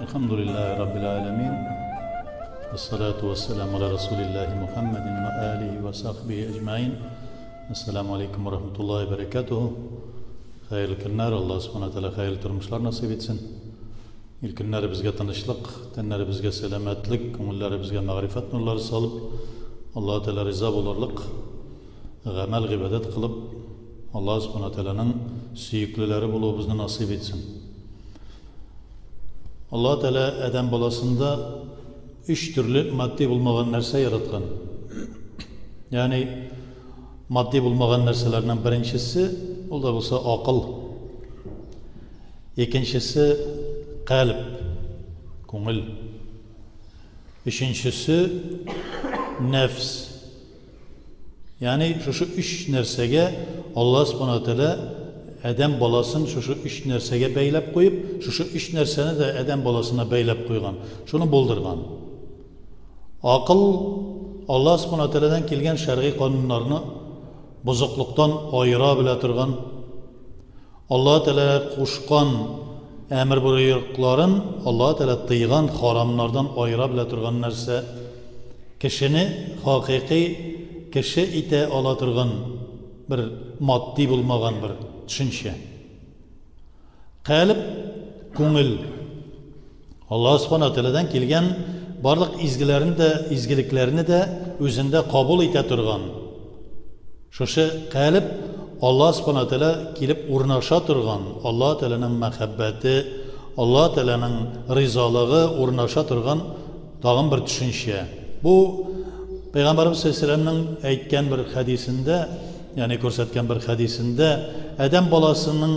Әлхәмдүлилләһи раббил галәмин. Вассалату вассаламу аля расулиллаһи Мухаммадин ва алихи ва сахбихи әҗмәин. Ассаламу алейкум ва рахматуллаһи ва баракатуху. Хәерле көннәр, Аллаһ субхана тәгалә хәерле тормышлар насыйп итсен. Ил көннәребезгә тынычлык, тәннәребезгә сәламәтлек, күңелләребезгә мәгърифәт нурлары салып, Аллаһ Тәгалә риза булырлык гамәл гыйбадәт кылып, Аллаһ субхана тәгаләнең сөеклеләре булуыбызны насыйп итсен. Аллаһ Тәгалә адәм баласында өч төрле матди булмаган нәрсә яраткан. Ягъни матди булмаган нәрсәләрнең беренчесе, ул да булса акыл. Икенчесе кальб, күңел. Өченчесе нәфс. Ягъни шушы өч нәрсәгә Аллаһ Субхана ва Тәгалә адәм баласын шушы өч нәрсәгә бәйләп куеп, шушы өч нәрсәне дә адәм баласына бәйләп куйган. Шуны булдырган. Акыл Аллаһ Субхана ва Тәгаләдән килгән шәргый кануннарны бозыклыктан аера белә торган, Аллаһ Тәгалә кушкан әмер боерыкларын Аллаһ Тәгалә тыйган харамнардан аера белә торган нәрсә. Кешене хакыйкый кеше итә ала торган бер матди булмаган бер төшенчә. Калеб, күңел. Аллаһ Субхана Тәгаләдән килгән барлык изгеләрне дә, изгелекләрне дә үзендә кабул итә торган. Шушы калеб Аллаһ Субхана Тәгалә килеп урнаша торган, Аллаһ Тәгаләнең мәхәббәте, Аллаһ Тәгаләнең ризалыгы урнаша торган тагын бер төшенчә. Бу Пәйгамбәребез саллаллаһу алейһи әйткән бер хәдисендә, ягъни күрсәткән бер хәдисендә, адәм баласының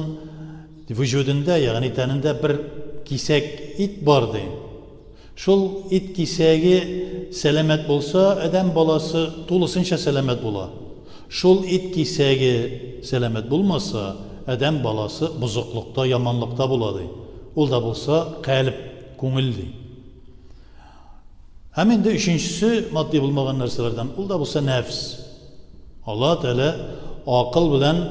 Вөҗүдендә, ягъни тәнендә бер кисәк ит бар, ди. Шул ит кисәге сәламәт булса, адәм баласы тулысынча сәламәт була. Шул ит кисәге сәламәт булмаса, адәм баласы бозыклыкта, яманлыкта була, ди. Ул да булса кальб, күңел, ди. Һәм инде өченчесе матди булмаган нәрсәләрдән, ул да булса нәфс. Аллаһ Тәгалә акыл белән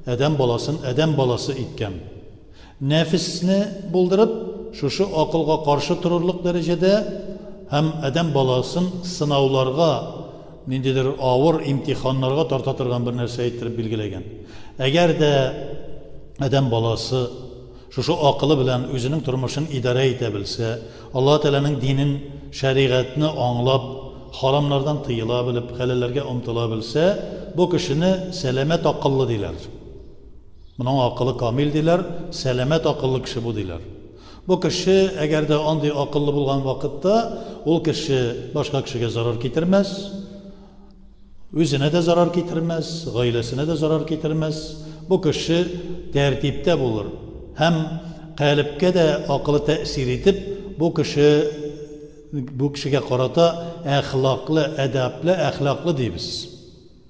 адәм баласын адәм баласы иткән. Нәфесне булдырып, шушы акылга каршы торырлык дәрәҗәдә һәм адәм баласын сынауларга, ниндидер авыр имтиханнарга тарта торган бер нәрсә иттереп билгеләгән. Әгәр дә адәм баласы шушы акылы белән үзенең тормышын идарә итә белсә, Аллаһ Тәгаләнең динен, шәригатьне аңлап, харамнардан тыела белеп, хәләлләргә омтыла белсә, бу кешене сәламәт акыллы диләр. Моның акылы камил диләр, сәламәт акыллы кеше бу диләр. Бу кеше, әгәр дә андый акыллы булган вакытта, ул кеше башка кешегә зарар китермәс, Үзенә дә зарар китермәс, гаиләсенә дә зарар китермәс. Бу кеше тәртиптә булыр. Һәм калебкә дә акылы тәэсир итеп, бу кеше бу кешегә карата әхлаклы, әдәпле, әхлаклы дибез.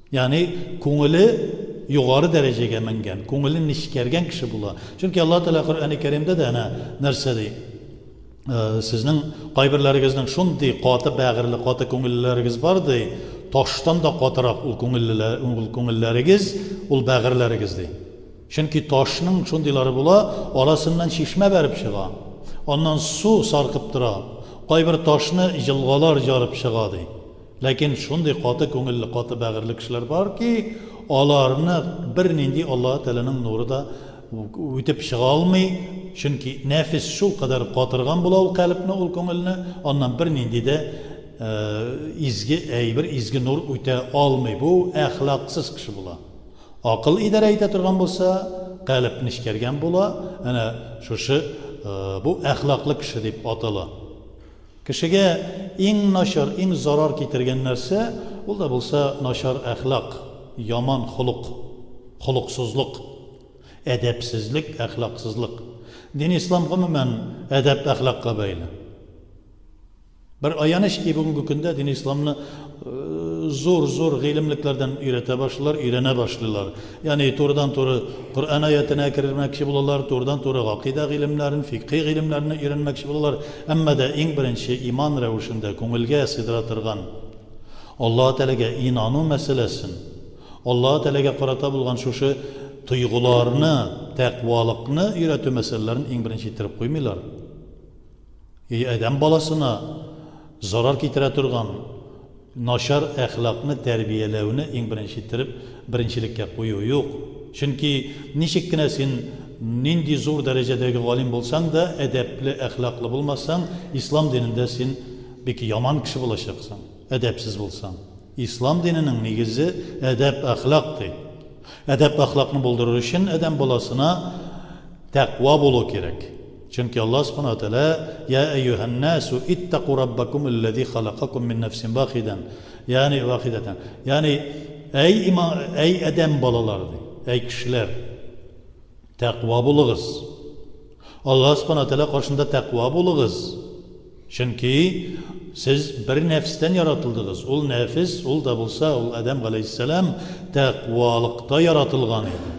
Ягъни күңеле югары дәрәҗәгә менгән, күңеле нечкәргән кеше була. Чөнки Аллаһ Тәгалә Коръәни Кәримдә дә әнә нәрсә ди? Сезнең кайберләрегезнең шундый каты бәгырьле, каты күңеллеләрегез бар, ди, таштан да катырак ул күңеллеләр, ул күңелләрегез, ул бәгырьләрегез, ди. Чөнки ташның шундыйлары була, арасыннан чишмә бәреп чыга, аннан су саркып тора, кайбер ташны елгалар ярып чыга, ди. Ләкин шундый каты күңелле, каты бәгырьле кешеләр бар ки, аларны бернинди Аллаһы Тәгаләнең нуры да үтеп чыга алмый, чөнки нәфес шулкадәр катырган була ул калебне, ул күңелне, аннан бернинди дә изге әйбер, изге нур үтә алмый. Бу әхлаксыз кеше була. Акыл идарә итә торган булса, калеб нечкәргән була, әнә шушы бу әхлаклы кеше дип атала. Кешегә иң начар, иң зарар китергән нәрсә, ул да булса начар әхлак, яман холык, холыксызлык, әдәпсезлек, әхлаксызлык. Дин ислам гомумән әдәп-әхлакка бәйле. Бер аяныч ки, бүгенге көндә дин исламны зур-зур гыйлемлекләрдән өйрәтә башлыйлар, өйрәнә башлыйлар. Ягъни турыдан-туры Коръән аятенә кермәкче булалар, турыдан-туры гакыйдә гыйлемнәрен, фикъһи гыйлемнәрне өйрәнмәкче булалар. Әмма дә иң беренче иман рәвешендә күңелгә сыйдыра торган Аллаһы Тәгаләгә инану мәсьәләсен, Аллаһы Тәгаләгә карата булган шушы тойгыларны, тәкъвалыкны өйрәтү мәсьәләләрен иң беренче иттереп куймыйлар. И адәм баласына зарар китерә торган начар әхлакны тәрбияләүне иң беренче иттереп беренчелеккә кую юк. Чөнки ничек кенә син нинди зур дәрәҗәдәге галим булсаң да, әдәпле, әхлаклы булмасаң, ислам динендә син бик яман кеше булачаксың, әдәпсез булсаң. Ислам диненең нигезе әдәп-әхлак ди. Әдәп-әхлакны булдырыр өчен адәм баласына тәкъва булу кирәк. Чөнки Аллаһ Субхана ва Тәгалә, Я әйюһән-насу иттаку раббакум аллази халакакум мин нәфсин вахидан, ягъни вахидатан. Ягъни, әй има, әй адәм балалары ди, әй кешеләр, тәкъва булыгыз. Аллаһ Субхана ва Тәгалә каршында тәкъва булыгыз. Чөнки сез бер нәфестән яратылдыгыз. Ул нәфес, ул да булса, ул Адәм галәйһиссәлам тәкъвалыкта яратылган иде.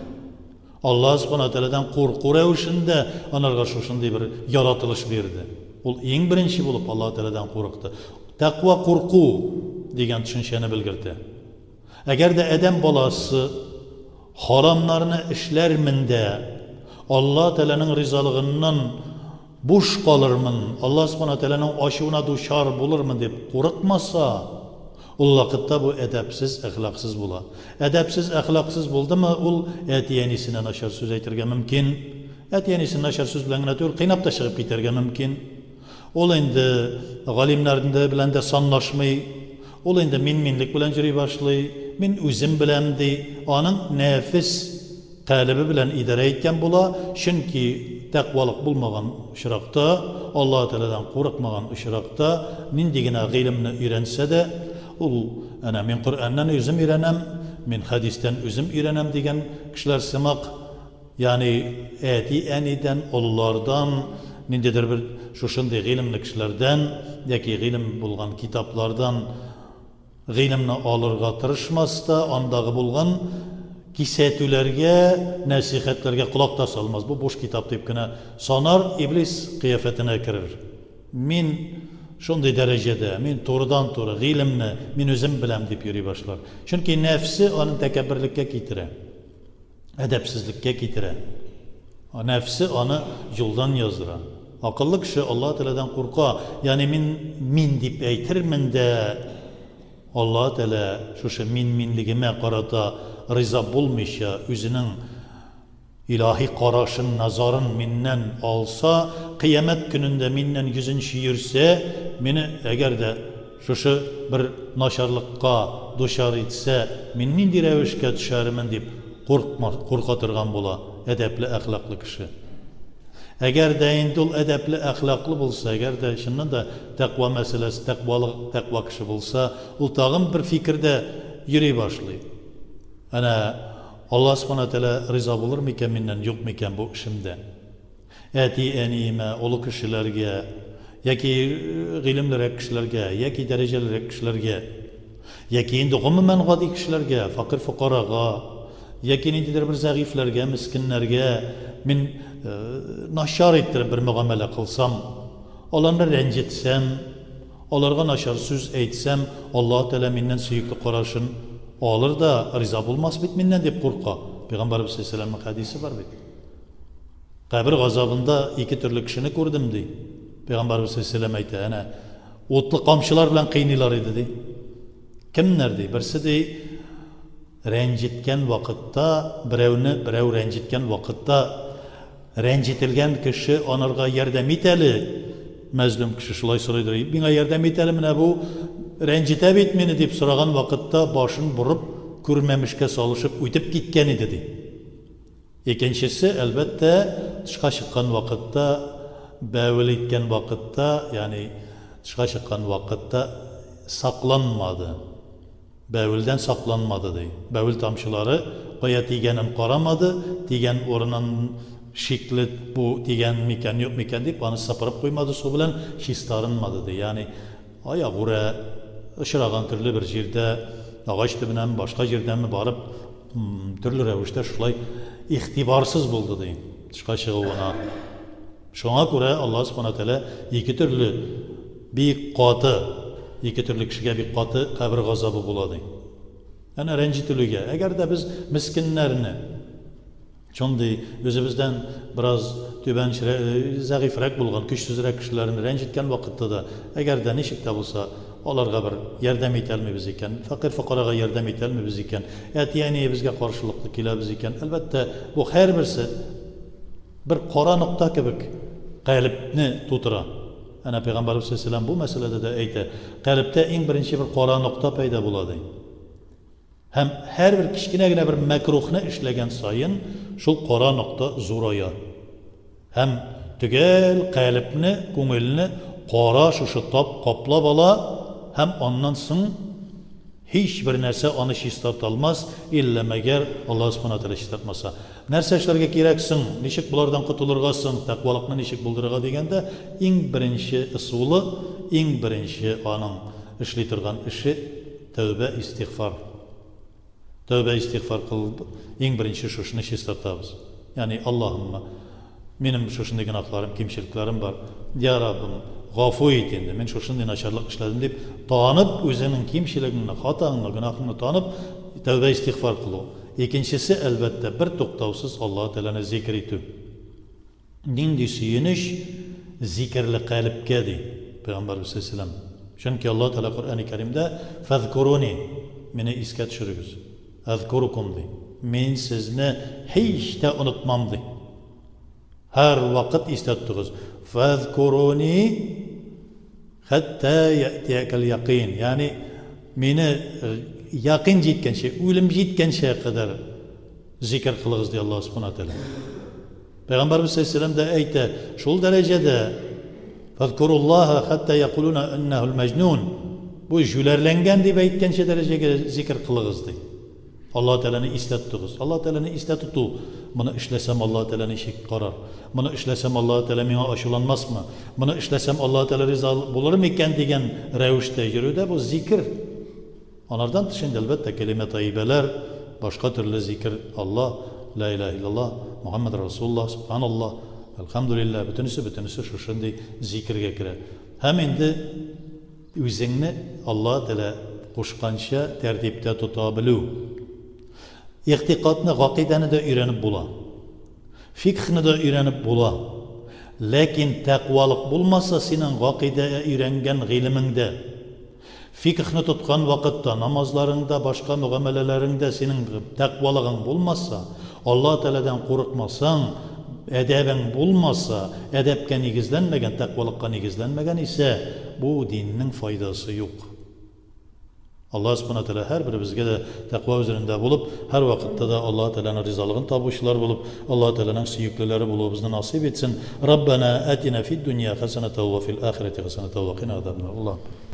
Аллаһ Субхана Тәгаләдән курку рәвешендә анарга шушындый бер яратылыш бирде. Ул иң беренче булып Аллаһ Тәгаләдән курыкты. Тәкъва курку дигән төшенчәне белгертә. Әгәр дә адәм баласы харамнарны эшләрмен дә, Аллаһ Тәгаләнең ризалыгыннан буш калырмын, Аллаһ Субхана Тәгаләнең ачуына дучар булырмын дип курыкмаса, ул вакытта бу әдәпсез, әхлаксыз була. Әдәпсез, әхлаксыз булдымы, ул әти-әнисенә начар сүз әйтергә мөмкин. Әти-әнисен начар сүз белән генә түгел, кыйнап та чыгып китәргә мөмкин. Ул инде галимнәр белән дә санлашмый. Ул инде мин-минлек белән йөри башлый. Мин үзем беләм, ди. Аның нәфес Калебе белән идарә иткән була, чөнки тәкъвалык булмаган очракта, Аллаһы Тәгаләдән курыкмаган очракта, нинди генә гыйлемне өйрәнсә дә, ул, әнә, мин Коръәннән үзем өйрәнәм, мин хәдистән үзем өйрәнәм дигән кешеләр сымак, ягъни әти-әнидән, олылардан, ниндидер бер шушындый гыйлемле кешеләрдән яки гыйлем булган китаплардан Гыйлемне алырга тырышмас та, андагы булган кисәтүләргә, нәсыйхәтләргә колак та салмас. Бу буш китап дип кенә санар, иблис кыяфәтенә керер. Мин шундый дәрәҗәдә, мин турыдан-туры гыйлемне мин үзем беләм дип йөри башлар. Чөнки нәфсе аны тәкәбберлеккә китерә. Әдәпсезлеккә китерә. Нәфсе аны юлдан яздыра. Акыллы кеше Аллаһ Тәгаләдән курка. Ягъни мин мин дип әйтермен дә, Аллаһ Тәгалә шушы мин-минлегемә карата риза булмыйча, үзенең илаһи карашын, назарын миннән алса, кыямәт көнендә миннән йөзен чөерсә, мине әгәр дә Шушы бер начарлыкка дучар итсә, мин нинди рәвешкә төшәрмен дип куркма, курка торган була әдәпле, әхлаклы кеше. Әгәр дә инде ул әдәпле, әхлаклы булса, әгәр дә чыннан да тәкъва мәсьәләсе, тәкъвалык, тәкъва кеше булса, ул тагын бер фикердә йөри башлый. Әнә Аллаһ Субхана Тәгалә риза булыр микән миннән, юк микән бу эшемдә? Әти-әниемә, олы кешеләргә, яки гыйлемлерәк кешеләргә, яки дәрәҗәлерәк кешеләргә, яки инде гомумән гади кешеләргә, фәкыйрь-фокарага, яки ниндидер бер зәгыйфьләргә, мескеннәргә мин начар иттереп бер мөгамәлә кылсам, аларны рәнҗетсәм, аларга начар сүз әйтсәм, Аллаһ Тәгалә миннән сөекле карашын алыр да риза булмас бит миннән дип курка. Пәйгамбәребез саллаллаһу алейһи вәсәлләмнең хәдисе бар бит. Кабер газабында ике төрле кешене күрдем, ди. Пәйгамбәребез саллаллаһу алейһи әйтә, әнә утлы камчылар белән кыйныйлар иде, ди. Кемнәр, ди? Берсе, ди, рәнҗеткән вакытта, берәүне берәү рәнҗеткән вакытта рәнҗетелгән кеше анарга ярдәм ит әле. Мәзлүм кеше шулай сорыйдыр. Миңа ярдәм ит әле, менә бу рәнҗетә бит мине дип сораган вакытта башын борып, күрмәмешкә салышып үтеп киткән иде, ди. Икенчесе, әлбәттә, тышка чыккан вакытта, бәвел иткән вакытта, ягъни тышка чыккан вакытта сакланмады. Бәвелдән сакланмады, ди. Бәвел тамчылары кая тигәнен карамады, тигән урынын шикле бу тигән микән, юк микән дип, аны сыпырып куймады су белән, чистарынмады, ди. Ягъни аягүрә очраган төрле бер җирдә, агач төбенәме, башка җирдәнме барып, төрле рәвештә шулай игътибарсыз булды, ди, тышка чыгуына. Шуңа күрә Аллаһ Субхана Тәгалә ике төрле бик каты, ике төрле кешегә бик каты кабер газабы була, ди. Әнә рәнҗетелүгә. Әгәр дә без мескеннәрне, Шундый үзебездән бераз түбән, зәгыйфьрәк булган, көчсезрәк кешеләрне рәнҗеткән вакытта да, әгәр дә ничек тә булса аларга бер ярдәм итә алмыйбыз икән, фәкыйрь-фокарага ярдәм итә алмыйбыз икән, әти-әниебезгә каршылыклы киләбез икән, әлбәттә, бу һәрберсе бер кара нокта кебек калебне тутыра. Әнә Пәйгамбәребез саллаллаһу галәйһи ва сәлләм бу мәсьәләдә дә әйтә, калебтә иң беренче бер кара нокта пәйда була, ди. Һәм һәрбер кечкенә генә бер мәкрухны эшләгән саен шул кара нокта зурая. Һәм төгәл калебне, күңелне кара шушы тап каплап ала һәм аннан соң һичбер нәрсә аны чистарта алмас, иллә мәгәр Аллаһ Субхана Тәгалә чистартмаса. Нәрсә эшләргә кирәк соң, ничек болардан котылырга соң, тәкъвалыкны ничек булдырырга дигәндә, иң беренче ысулы, иң беренче аның эшли торган эше, Тәүбә, истигъфар. Тәүбә, истигъфар кылып, иң беренче шушыны чистартабыз. Ягъни, Аллаһымма, минем шушындый гөнаһларым, кимчелекләрем бар. Я Раббым, гафу ит инде, мин шушындый начарлык эшләдем дип, танып, үзеңнең кимчелегеңне, хатаңны, гөнаһыңны танып, тәүбә, истигъфар кылу. Икенчесе, әлбәттә, бертуктаусыз Аллаһы Тәгаләне зикер итү. Нинди сөенеч зикерле калебкә, ди Пәйгамбәребез саллаллаһу галәйһи ва сәлләм. Чөнки Аллаһ Тәгалә Коръәни Кәримдә, Фәзкуруни, мине искә төшерегез, әзкурукум, ди. Мин сезне һич тә онытмам, ди. Һәрвакыт истә тотыгыз. Фәзкуруни хәтта яътиякәл якин. Ягъни мине якин җиткәнче, үлем җиткәнчә кадәр зикер кылыгыз, ди Аллаһ Субхана Тәгалә. Пәйгамбәрбез саллаллаһу дә әйтә, шул дәрәҗәдә фәзкуруллаһа хәтта якулуна иннәһул мәҗнун. Бу җүләрләнгән дип әйткәнчә дәрәҗәгә зикер кылыгыз ди. Аллаһ Тәгаләне истә тотыгыз. Аллаһ Тәгаләне истә тоту. Моны эшләсәм Аллаһ Тәгалә ничек карар? Моны эшләсәм Аллаһ Тәгалә миңа ачуланмасмы? Моны эшләсәм Аллаһ Тәгалә риза булыр микән дигән рәвештә йөрү дә бу зикер. Анардан тыш инде, әлбәттә, кәлимә таибәләр, башка төрле зикер, Алла, лә илаһә иллаллаһ, Мөхәммәд Расулуллаһ, Сөбханаллаһ, Әлхәмдүлилләһ, бөтенесе, бөтенесе шушындый зикергә керә. Һәм инде үзеңне Аллаһ Тәгалә кушканча тәртиптә тота белү. Игътикадны, гакыйдәне дә өйрәнеп була. Фикхны да өйрәнеп була. Ләкин тәкъвалык булмаса, синең гакыйдә өйрәнгән гыйлемеңдә, Фикһны тоткан вакытта, намазларыңда, башка мөгамәләләреңдә синең тәкъвалыгың булмаса, Аллаһ Тәгаләдән курыкмасаң, әдәбең булмаса, әдәпкә нигезләнмәгән, тәкъвалыкка нигезләнмәгән исә, бу диннең файдасы юк. Аллаһ Субхана Тәгалә һәрберебезгә дә тәкъва үзерендә булып, һәрвакытта да Аллаһ Тәгаләнең ризалыгын табучылар булып, Аллаһ Тәгаләнең сөеклеләре булуыбызны насыйп итсен. Раббана атина фид дунья хәсәнәтәү ва фил ахирәти хәсәнәтәү ва кина азабаннар. Аллаһу.